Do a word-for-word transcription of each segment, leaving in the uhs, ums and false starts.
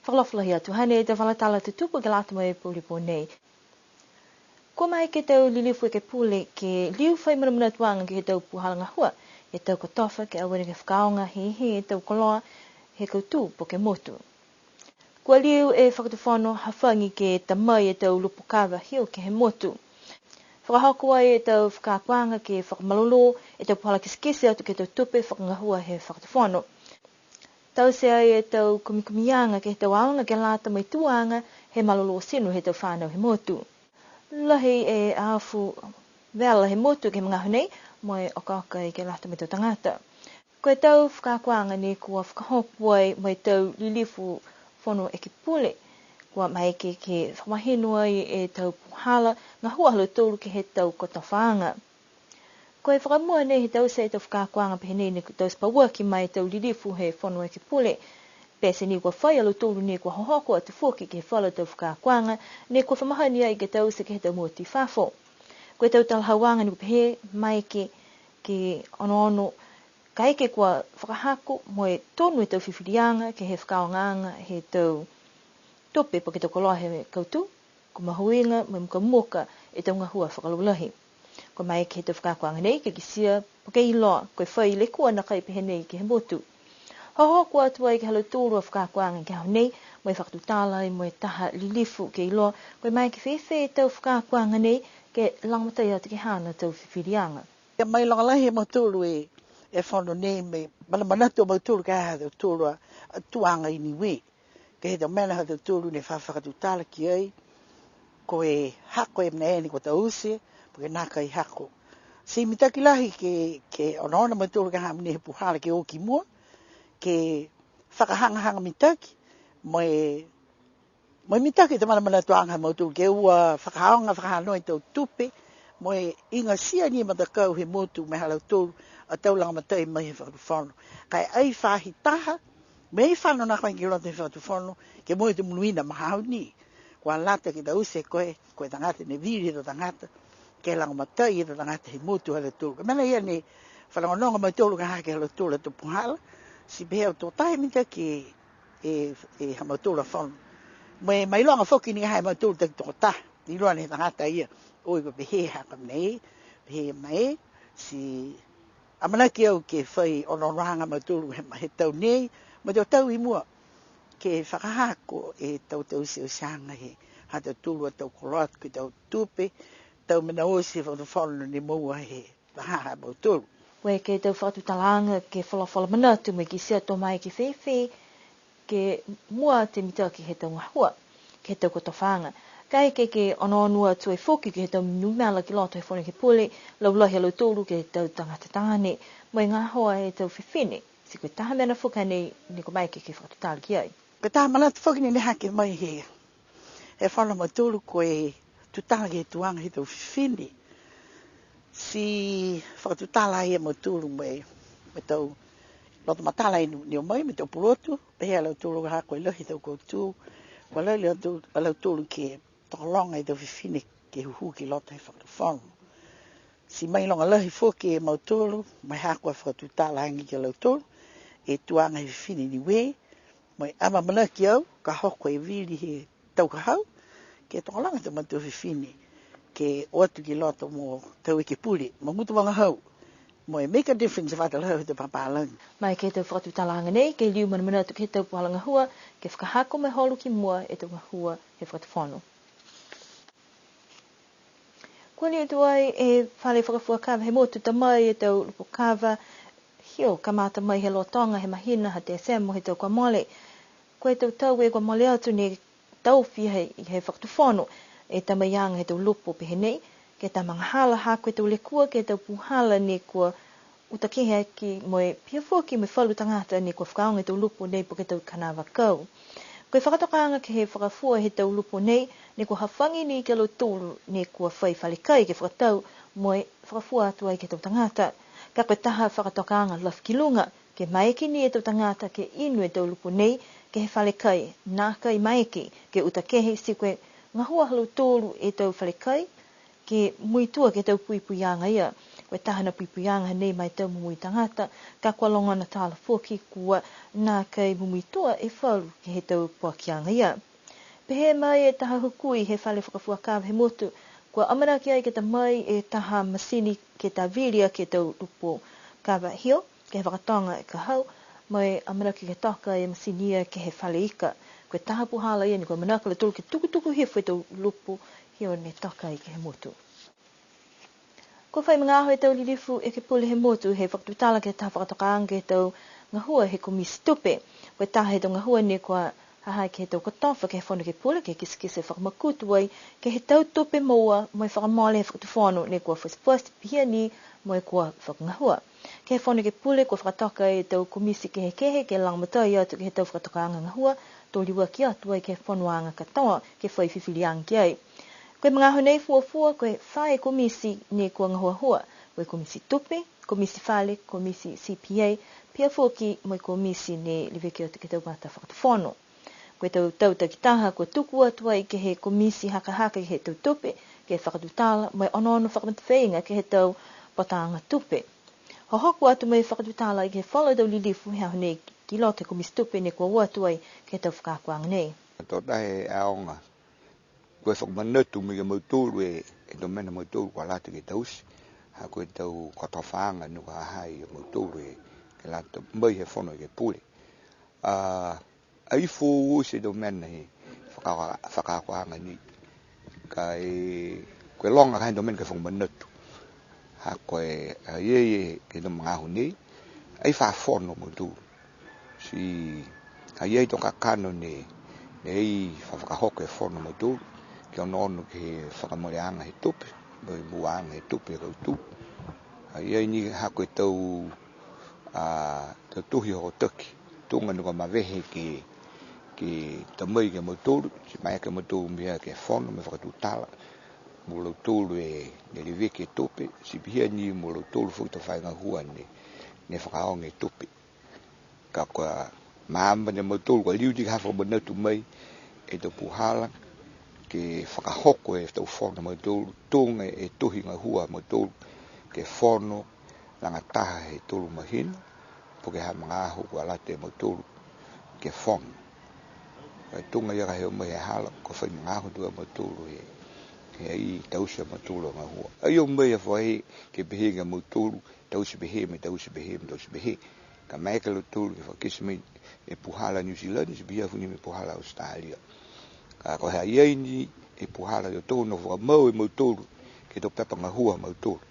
Fakaalofa lahi atu, hanei e tau vala tala tutupu ke lata mo e pō nei. Kua maeke e tau lilifu ekepule ke liu fai manamanatuaga ke he tau puhala gahua, he tau kotofa ke aua neke fakaaoga he, he tau koloa he kautū po ke motu. Kua liu e Fakatufono hafagi ke ta mai e tau lupo kava hio ke he motu. Fakahoko ai e tau fakaakoaga ke fakamalolō e tau puhala kitekite atu ke he tau tupe fakagahua he Fakatufono. Taute ai e tau kumikumiaga ke he tau aoga ke lata mo e tuaga he malolō tino he tau fanau he motu. Lahi e afu vela he motu ke he magaaho nei, mo e okaoka ai ke lata mo e tau tagata. Ko e tau fakaakoaga nei kua fakahoko ai mo e tau lilifu fono ekepule, kua maeke ke fakamahino ai e tau puhala gahua ha lautolu ke he tau kotofaaga. Ko e fakamua nei he taute e tau fakaakoaga pehē nei ne taute pauaki ma e tau lilifu he fono ekepule. Pete ni kua fai a lautolu ne kua hohoko atu foki ke he falu tau fakaakoaga ne kua fa mahani ai ke taute ke he tau motu i fafo. Ko e tau talahauaga ne kua pehē maeke ke onoono kaeke kua fakahako mo e tonu e tau fifiliaga ke he fakaaogaaga he tau tupe po ke tau koloa he kautū, kua mahuiga mo e mukamuka e tau gahua fakalaulahi. Kua maeke he tau fakaakoaga nei ke kitia po ke iloa ko e fai lekua nakai pehē nei ke he motu. Hohoko atu ai ke he ha lautolu a fakaakoaga ke he aho nei, mo e fakatutala ai mo e taha lilifu ke iloa ko e maeke fēfē e tau fakaakoaga nei ke lagomatai atu ke he haana tau fifiliaga. Ia mailoga lahi e mautolu e, e fono nei mo e manamanatu a mautolu ke he ha tautolu a, a tuaga i Niue. Ke he tau mena ha tautolu ne fa fakatutala ki ai, ko e hako e mena eni kua taute, po ke nākai hako. Ti mitaki lahi ke, ke onoono a mautolu ke he ha mena he puhala ke o ki mua, ke fakahagahaga mitaki, mo e Mo e mitaki e tau manamanatuaga ha mautolu ke ua fakaaoga fakahanoa e tau tupe, mo e igatia ni e matakau he motu mo e ha lautolu a tau lagomatai mai he fakatufono. Ka e ai faahi taha, mo e ai fano nākai ki loto he fakatufono, ke moua e tau monuina ma haau ni. Kua lata ke taute ko e, ko e tagata ne vili e tau tagata, ke lagomatai e tau tagata he motu ha lautolu. Ko e mena ia ne fanogonogo a mautolu ka ha ke ha lautolu a tau puhala, ti pehē au to taha e mitaki e, e ha mautolu a fono. Mo e mailoga foki ni ha mautolu takitokotaha, iloa ni he tagata ia, oi ko e pehē ha ko e mena, pehē mai, ti amanaki au ke fai onoonoaga a mautolu he, he tau nei, mo e tau tau i mua, ke fakahako e tau tauteuteaga he ha tautolu a tau koloa, ke he tau tupe, tau mena oti he fakatufono ne moua he ha ha mautolu. Ko e ke he tau fakatutalaaga ke folafola manatu mo e kitia to maeke fēfē ke mua atu e mitaki he tau gahua, ke he tau kotofaaga. Kaeke ke onoono atu ai foki ke he tau numela ki loto he Fono Ekepule, laulahi a lautolu ke he tau tagata taane, mo e gahoa e tau fifine, ti ko e taha mena foki nei ne kua maeke ke fakatutala ki ai. Ko e taha manatu foki nei ne hake mai he, he fono ha mautolu ko e tutala ke he tuaga he tau fifine. Ti fakatutala ai a mautolu mo e, mo e tau loto matala ne o mai, mo e tau pulotu, pehē a lautolu ka ha ko e lahi he tau kautū, kua lali a lautolu, a lautolu ke tokologa e tau fifine ke hūhū ki loto he fakatufono. Ti mailoga lahi foki e mautolu, mo e ha kua fakatutala age ki a lautolu e tuaga he fifine Niue, mo e amaamanaki au, ka hoko e vili he tau ka hau, ke tokologa e tau matua fifine, ke o atu ki loto mo tau ekepule, mo gutu vagahau, mo e make a difference he faahi talahau he tau papālagi. Mai ke he tau fakatutalaaga nei, ke liu manamanatu ke he tau puhala gahua, ke fakahako mo e holo ki mua e tau gahua he fakatufono. Kua liu tuai e fale fakafua kava he motu ta mai e tau lupo kava hio kamata mai he lotoga he mahina ha Tesemo he tau kua mole. Ko e tau tau e kua mole atu ne taofi he, he fakatufono e tamaiaga he tau lupo pehē nei, ke he tau magahala ha ko e tau lekua ke he tau puhala ne kua uta kehe aki mo e pihia foki mo e falu tagata ne kua fakaaoga e tau lupo nei po ke tau kanavaakau. Ko e fakatokaaga ke he fakafua he tau lupo nei, ne kua hafagi ni ki a lautolu ne kua fai fale kai ke fakatau mo e fakafua atu ai ke he tau tagata. Ka ko e taha fakatokaaga lafi ki luga, ke maeke ni e tau tagata ke inu e tau lupo nei ke he fale kai, nākai maeke ke uta kehe ti ko e gahua ha lautolu e tau fale kai, ke muitua ke he tau puipuiaga ia. Ko e taha ni a puipuiaga nei ma e tau momoui tagata, ka kua logona tala foki kua nākai mumui tua e falu ke he tau poakiaga ia. Pehē mai e taha hukui he fale fakafuakava he motu, kua amanaki ai ke ta mai e taha masini ke ta vili aki e tau lupo kava hio, ke he fakatoga ka hau, mo e amanaki ke toka e masini ia ke he fale ika. Ko e taha puhala ia ne kua manako a lautolu ke tukutuku hifo e tau lupo hio ne toka ai ke he motu. Kua fai magaaho e tau lilifu ekepule he motu he fakatutala ke he taha fakatokaaga ke he tau gahua he komisi tupe. Ko e taha he tau gahua ne kua ha ha i ai ke he tau kotofa ke he Fono Ekepule ke kitekite e fakamakutu ai ke he tau tupe moua mo e fakamole he fakatufono ne kua fasifuasi pihia ni mo e kua fakagahua. Ke he Fono Ekepule kua fakatoka e tau komisi kehekehe ke lagomatai atu ke he tau fakatokaaga gahua, to liuaki atu ai ke he fonoaga katoa ke fai fifiliaga ki ai. Ko e magaaho nei fuafua ko e fā e komisi ne kua gahuahua, ko e komisi tupe, komisi fale, komisi C P A, pihia foki mo e komisi ne leveki atu ke he tau tagata fakatufono. Ko e tau tau takitaha kua tuku atu ai ke he komisi hakahaka ke he tau tupe, ke fakatutala mo e onoono fakamatafeiga ke he tau pataaga tupe. Hohoko atu mo e fakatutala ai ke he falu tau lilifu he aho nei ki loto he komisi tupe ne kua o atu ai ke he tau fakaakoaga nei. Tō tahi e aoga. Ko e fakamanatu mai ke he mautolu e, e tau mena mautolu kua lata ke taute. Ha ko e tau kotofaaga ne kua ha ha i ai a mautolu e, ke lata mai he Fono Ekepule. A, ai foou oti e tau mena he faka-, fakaakoaga nei. Ka e, ko e loga ka he tau mena ke fakamanatu. Ha ko e, a, ia, ia, ke he tau magaaho nei, ai fa fono a mautolu. Ti, a, ia i ai tau kakano ne, ne ai fa fakahoko e fono a mautolu, ke onoono ke he fakamoleaga he tupe, mo e moua he tupe e kautū. A, ia i ai ni ha ko e tau, a, tau tohi hokotaki, tuga ne kua mavehe ke, ke ta mai ke he mautolu, ti maeke a mautolu mena ke fono mo e fakatutala mo lautolu e, ne leveki e tupe, ti pihia ni mo lautolu foki e tau faahi gahua ne, ne fakaaoga e tupe. Ka kua maama ni a mautolu, kua liu ni ke ha fakamanatu mai e tau puhala, ke fakahoko e tau fono a mautolu, tuga e tohi gahua a mautolu, ke fono lagataha he tolu mahina, po ke ha magaaho kua lata e mautolu ke fono. Ka e tuga ia ka he o mai he hala, kua fai magaaho tuai a mautolu he, he ai taute a mautolu a gahua. Ai o mai a fai ke pehē ke he mautolu, taute pehē, mo e taute pehē, mo e taute pehē. Ka maeke a lautolu ke fakakite mai e puhala New Zealand, ti pihia foki ni mo e puhala Australia. Ka ko e ha i ai ni e puhala totonu ne fakamau e mautolu, ke he tau pepa gahua ha mautolu.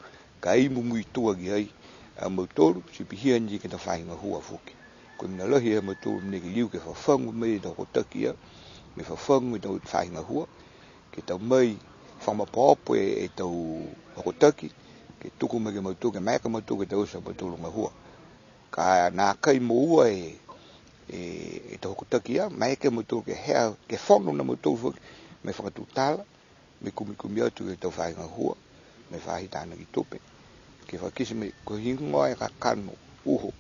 Ka ai mumui tua ki ai a mautolu, ti pihia ni ke he tau faahi gahua foki. Ko e mena lahi a mautolu ne ke liu ke fafagu mai e tau hokotaki ia, mo e fafagu e tau faahi gahua, ke ta mai fakamaopoopo e, e tau hokotaki, ke tuku mai ke he mautolu, ke maeke a mautolu ke taute a mautolu gahua. Ka nākai moua e, e, e tau hokotaki ia, maeke a mautolu ke hea, ke fono a mautolu foki, mo e fakatutala, mo e kumikumi atu ke he tau faahi gahua, mo e faahi tānaki tupe. Ke fakakite mai ko e heigoa e kakano uho,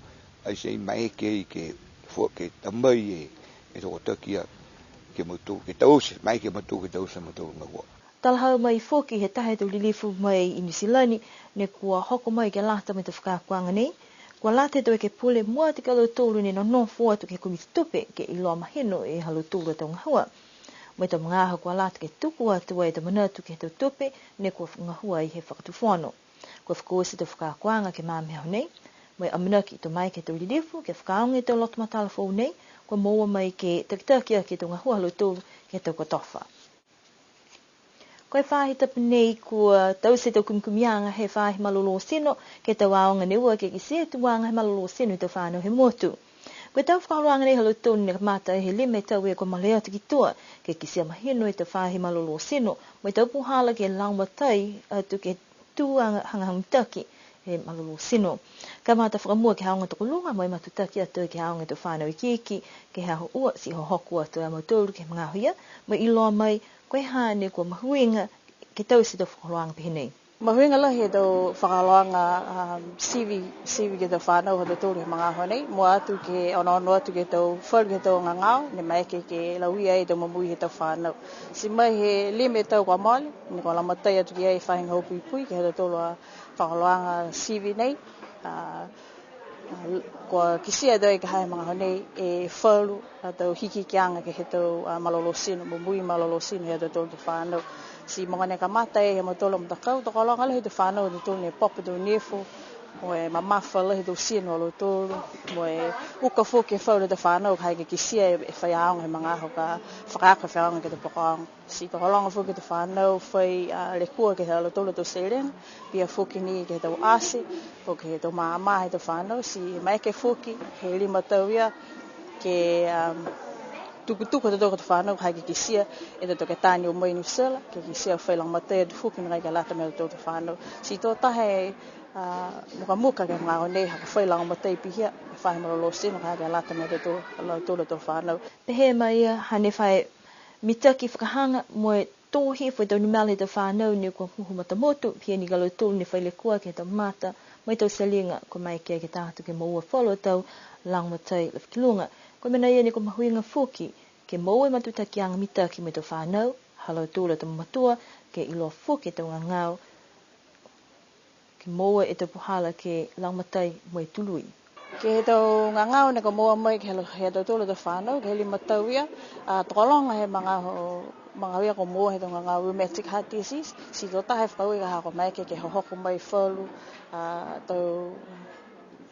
ai ti maeke ai ke fo-, ke ta mai e, e tau hokotaki ia, ke he mautolu, ke taute, maeke a mautolu ke taute a mautolu gahua. Talahau mai foki he taha he tau lilifu mai i Niu Silani, ne kua hoko mai ke lata mo e tau fakaakoaga nei, kua lata he tau ekepule mua atu ki a lautolu ne nonofo atu ke he komiti tupe, ke iloa mahino e ha lautolu a tau gahua. Mo e tau magaaho kua lata ke tuku atu ai e tau manatu ke he tau tupe, ne kua gahua ai he fakatufono. Kua fakaoti e tau fakaakoaga ke he magaaho nei, mo e amanaki to maeke he tau lilifu, ke fakaaoga e tau loto matala foou nei, kua moua mai ke takitaki aki e tau gahua ha lautolu ke he tau kotofa. Ko e faahi tapu nei kua taute e tau kumikumiaga he faahi malolō tino, ke he tau aoga ne ua ke kitia e tuaga he malolō tino he tau fanau he motu. Ko e tau fakaholoaga nei ha lautolu ne kamata he lima e tau e kua mole atu ki tua, ke kitia mahino e tau faahi malolō tino, mo e tau puhala ke lagomatai atu ke he tuaga hagahaga mitaki he malolō tino. Kamata fakamua ke he aoga tokoluga, mo e matutaki atu ke he aoga tau fanau ikiiki, ke he aho ua, ti hohoko atu a mautolu ke he magaaho ia, mo e iloa mai, ko e ha ne kua mahuiga ke taute e tau fakaholoaga pehē nei. Mahuiga lahi e tau fakaholoaga, um, sivi, sivi ke he tau fanau ha tautolu he magaaho nei, mua atu ke onoono atu ke he tau falu ke he tau gagao, ne maeke ke lauia e tau momoui he tau fanau. Ti mai he lima e tau kua mole, ne kua lagomatai atu ki ai e faahi gahua puipui ke he ha tautolu a fakaholoaga sivi nei, a, Kua kitia e tau ika he magaaho nei e falu a tau hikihikiaga ke he tau, a, malolō tino, momoui malolō tino he ha tautolu a tau fanau. Ti mogonei kamata e he ha mautolu a matakau, tokologa lahi e tau fanau ha tautolu ne popo e tau nifo, mo e mamafa lahi e tau tino ha lautolu, mo e uka foki e falu a tau fanau ka e kitia e, e faiaoga he magaaho ka fakaako e faiaoga ke he tau poko aoga. Ti tokologa foki e tau fanau fai, a, lekua ke he ha lautolu a tau telega, pihia foki ni ke he tau ate, po ke he tau maama he tau fanau, ti maeke foki he lima tau ia ke, um, tukutuku ha tautolu a tau fanau, ha ke kitia e tau toketā ne o mai Niu Silani, ke kitia fai lagomatai atu foki nākai ke lata mo e ha tautolu a tau fanau. Ti to taha e, a, mukamuka ke he magaaho nei, ha kua fai lagomatai pihia e faahi malolō tino, nākai ke lata mo e ha tautolu, ha tautolu a tau fanau. Pehē mai a ia, hane fai mitaki fakahaga mo e tohi fai tau numela he tau fanau ne kua huhu mata motu, pihia ni ki a lautolu ne fai lekua ke he tau mata, mo e tau telega, kua maeke ke taha atu ke moua falu a tau lagomatai lafi ki luga. Ko e mena ia ne kua mahuiga foki, ke moua e matutakiaga mitaki mo e tau fanau, ha lautolu a tau mamatua, ke iloa foki e tau gagao, ke moua e tau puhala ke lagomatai mo e tului. Ke he tau gagao ne kua moua mai ke he, he ha tautolu a tau fanau, ke he lima tau ia, a, tokologa he magaaho, magaaho ia kua moua he tau gagao rheumatic heart disease, ti to taha e fakaaue ka ha kua maeke ke hohoko mai falu, a, tau,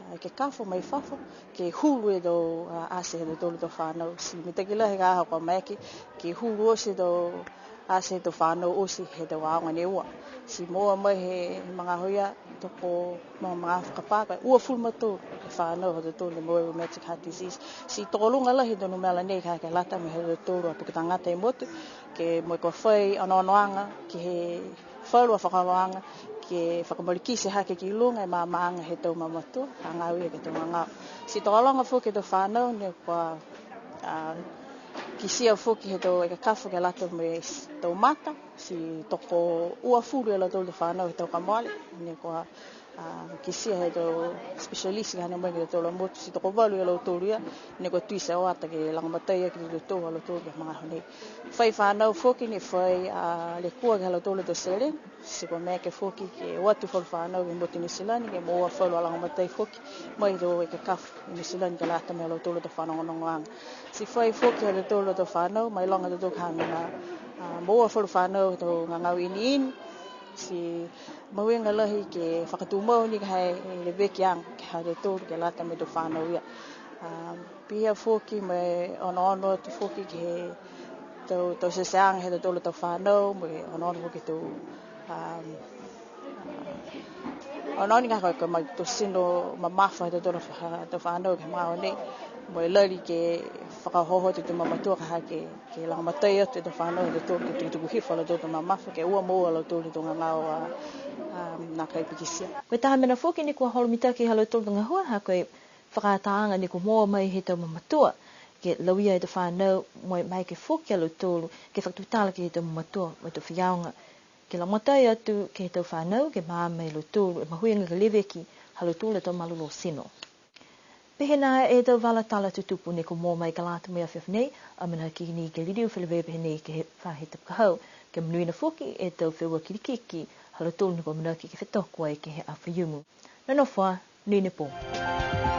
a, ekekafo mai fafo, ke hulu e tau, a, ate he ha tautolu a tau fanau. Ti mitaki lahi ka ha kua maeke ke hulu oti e tau ate he tau fanau oti he tau aoga ne ua. Ti moua mai he magaaho ia, toko, ma-, magaaho fakapā, ko e uafulu ma tolu e fanau ha tautolu ne moua e rheumatic heart disease. Ti tokoluga lahi e tau numela nei ka ke lata mo e ha tautolu a puke tagata he motu, ke mo e kua fai onoonoaga ke he falu a fakaholoaga, ke fakamalikiti hake ki luga e maamaaga he tau mamatua, hagaao ia ke he tau gagao. Ti tokologa foki e tau fanau ne kua, a, kitia foki he tau ekekafo ke lata mo e tau mata, ti toko uafulu ia lautolu a tau fanau he tau kua mole, ne kua, a, kitia he tau specialist ka hane mai ke he ha tautolu a motu, ti toko valu ia lautolu ia, ne kua tui ti o ata ke lagomatai aki e tau tohi ha lautolu ke he magaaho nei. Fai fanau foki ne fai, a, lekua ke he ha lautolu a tau telega, ti kua maeke foki ke o atu falu fanau ke he motu Niu Silani, ke moua falu a lagomatai foki, mai he tau ekekafo i Niu Silani ke lata mo e ha lautolu a tau fanogonogoaga. Ti fai foki ha tautolu a tau fanau, mailoga e tautolu ka ha mena, a, moua falu fanau he tau gagao iniini, ti mahuiga lahi ke fakatumau ni ka ha e levekiaga ke he ha tautolu ke lata mo e tau fanau ia. A, pihia foki mo e onoono atu foki ke he tau, tau teteaga he ha tautolu a tau fanau, mo e onoono foki tau, a, onoono ni ka ko e, ko e mautotino mamafa he ha tautolu a fa-, tau fanau ke he magaaho nei, mo e lali ke fakaohooho atu e tau mamatua ka ha ke, ke lagomatai atu e tau fanau ha tautolu ke tukutuku hifo a lautolu a tau mamafa, ke ua moua a lautolu e tau gagao, a, a, nākai pikitia. Ko e taha mena foki ne kua holo mitaki ha lautolu a tau gahua, ha ko e fakaataaga ne kua moua mai he tau mamatua, ke lauia e tau fanau, mo e maeke foki a lautolu, ke fakatutala ke he tau mamatua, mo e tau faiaoga, ke lagomatai atu ke he tau fanau, ke maama e lautolu, e mahuiga ke leveki ha lautolu a tau malolō tino. Pehē nā e tau vala tala tutupu ne kua moua mai ke lata mo e afiafi nei, amanaki ni ke liliu feleveia pehē nei ke he faahi tapu ka hau, ke monuina foki e tau feua kilikiki ha lautolu ne kua amanaki ke fetoko ai ke he aho Faiumu. Nonofo ā, monuina e pō.